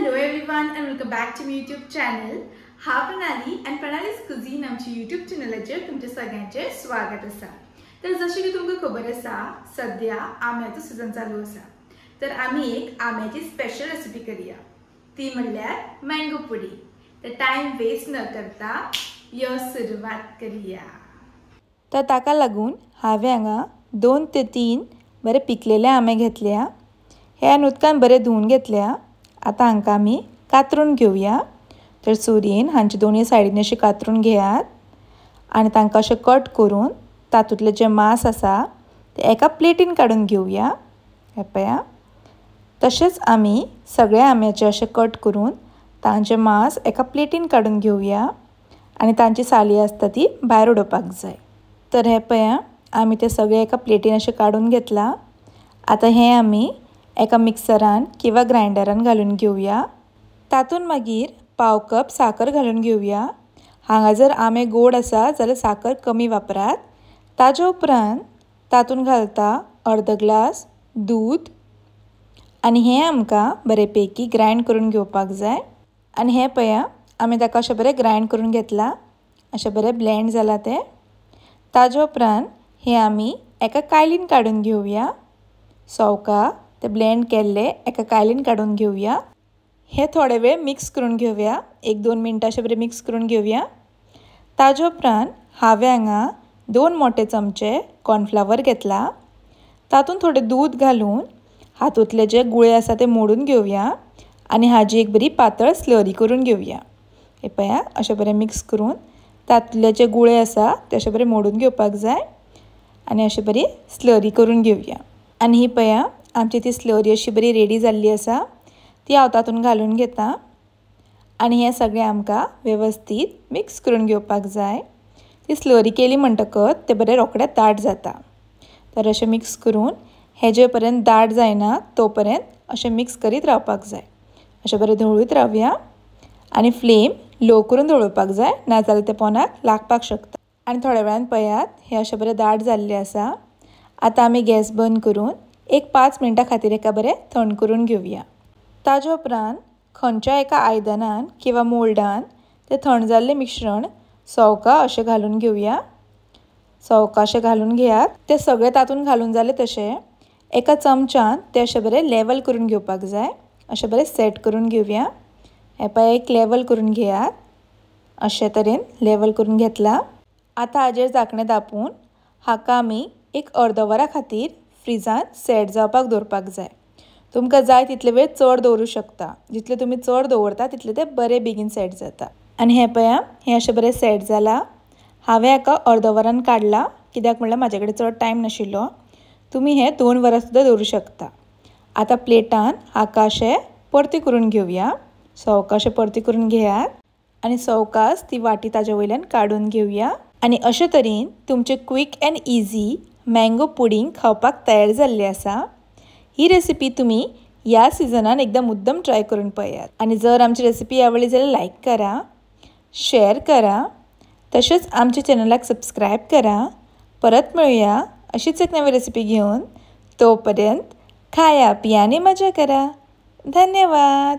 Hello everyone and welcome back to my YouTube channel. हांव प्रणाली आनी प्रणाली's cuisine आमच्या YouTube चॅनलाचेर तुमचे सगळ्यांचे स्वागत आसा। तर जशें की तुमकां खबर आसा, सद्या आंब्याचो सिजन चालू आसा, तर आमी एक आंब्याची स्पेशल रेसिपी करूया, ती म्हणल्यार मँगो पुडिंग। तर टायम वेस्ट न करता यो सुरवात करूया। तर ताका लागून हांवें हांगा 2 ते 3 बरे पिकलेले आंबे घेतल्या। हे उदकान बरे धुवन घेतल्या। आतां हांकां आमी कातरून घेवया। तर सुरयेन हांचे दोनूय सायडीन अशें कातरून घेयात आनी तांकां अशें कट करून तातूंतलें जें मांस आसा तें एका प्लेटीन काडून घेवया। हें पळया, तशेंच आमी सगळ्या आंब्याचें अशें कट करून तांचें मांस एका प्लेटीन काडून घेवया आनी तांची साली आसता ती भायर उडोवपाक जाय। तर हें पळया, आमी तें सगळें एका प्लेटीन अशें काडून घेतलां। आतां हें आमी एका मिक्सरान किंवा ग्रायंडरान घालून घेवया। तातूंत मागीर 1/4 कप साकर घालून घेवया। हांगा जर आंबे गोड आसा जाल्यार साकर कमी वापरात। ताजे उपरांत तातूंत घालता 1/2 ग्लास दूद आनी हें आमकां बरेपैकी ग्रायंड करून घेवपाक जाय। आनी हें पळया, आमी ताका अशें बरें ग्रायंड करून घेतलां, अशें बरें ब्लेंड जालां तें। ताजे उपरांत हें आमी एका कायलीन काडून घेवया। सवका ते ब्लेंड केल्ले एका कायलीन काडून घेवया। हे थोडे वेळ मिक्स करून घेवया, 1-2 मिनटां अशें बरें मिक्स करून घेवया। ताजे उपरांत हांवें हांगा 2 मोठे चमचे कॉर्नफ्लावर घेतला। तातूंत थोडें दूद घालून हातूंतले जे गुळे आसा ते मोडून घेवया आनी हाजी एक बरी पातळ स्लरी करून घेवया। हे पळया, अशें बरें मिक्स करून तातूंतले जे गुळे आसा ते अशें बरें मोडून घेवपाक जाय आनी अशें बरी स्लरी करून घेवया। आनी ही पळया, आमची ती स्लरी अशी बरी रेडी जाल्ली आसा, ती हांव तातूंत घालून घेता आनी हें सगळें आमकां वेवस्थीत मिक्स करून घेवपाक जाय। ती स्लरी केली म्हणटकच तें बरें रोखडें दाट जाता। तर अशें मिक्स करून हें जे पर्यंत दाट जायना तो पर्यंत अशें मिक्स करीत रावपाक जाय। अशें बरें धवळीत रावया आनी फ्लेम लो करून धवळपाक जाय, नाजाल्यार तें पोनाक लागपाक शकता। आनी थोड्या वेळान पळयात, हें अशें बरें दाट जाल्लें आसा। आतां आमी गॅस बंद करून एक 5 मिनटां खातीर एका बरें थंड करून घेवया। ताजे उपरांत खंयच्या एका आयदनान किंवा मोल्डान तें थंड जाल्लें मिश्रण सवका अशें घालून घेवया। सवका अशें घालून घेयात। तें सगळें तातूंत घालून जालें तशें एका चमच्यान तें अशें बरें लेवल करून घेवपाक जाय। अशें बरें सेट करून घेवया। हें पळय, एक लेवल करून घेयात। अशे तरेन लेवल करून घेतलां। आतां हाजेर झाकणें धांपून हाका आमी एक 1/2 वरा खातीर फ्रिजांत सेट जावपाक दवरपाक जाय। तुमकां जाय तितले वेळ चड दवरूं शकता, जितले तुमी चड दवरता तितले ते बरे बेगीन सेट जाता। आनी हें पळया, हें अशें बरें सेट जालां। हांवें हाका 1/2 वरान काडलां, कित्याक म्हणल्यार म्हाजे कडेन चड टायम नाशिल्लो। तुमी हें 2 वरां सुद्दां दवरूं शकता। आतां प्लेटान हाका अशें परती करून घेवया। सवका अशें परती करून घेयात आनी सवकास ती वाटी ताजे वयल्यान काडून घेवया। आनी अशे तरेन तुमचें quick and easy mango pudding खावपाक तयार जाल्लें आसा। ही रेसिपी तुमी ह्या सिजनान एकदम मुद्दम ट्राय करून पळयात। आनी जर आमची रेसिपी आवडली जाल्यार लायक करा, शेअर करा, तशेंच आमच्या चॅनलाक सबस्क्रायब करा। परत मेळुया अशीच एक नवी रेसिपी घेवन। तोपर्यंत खाया पिया आनी मजा करा। धन्यवाद।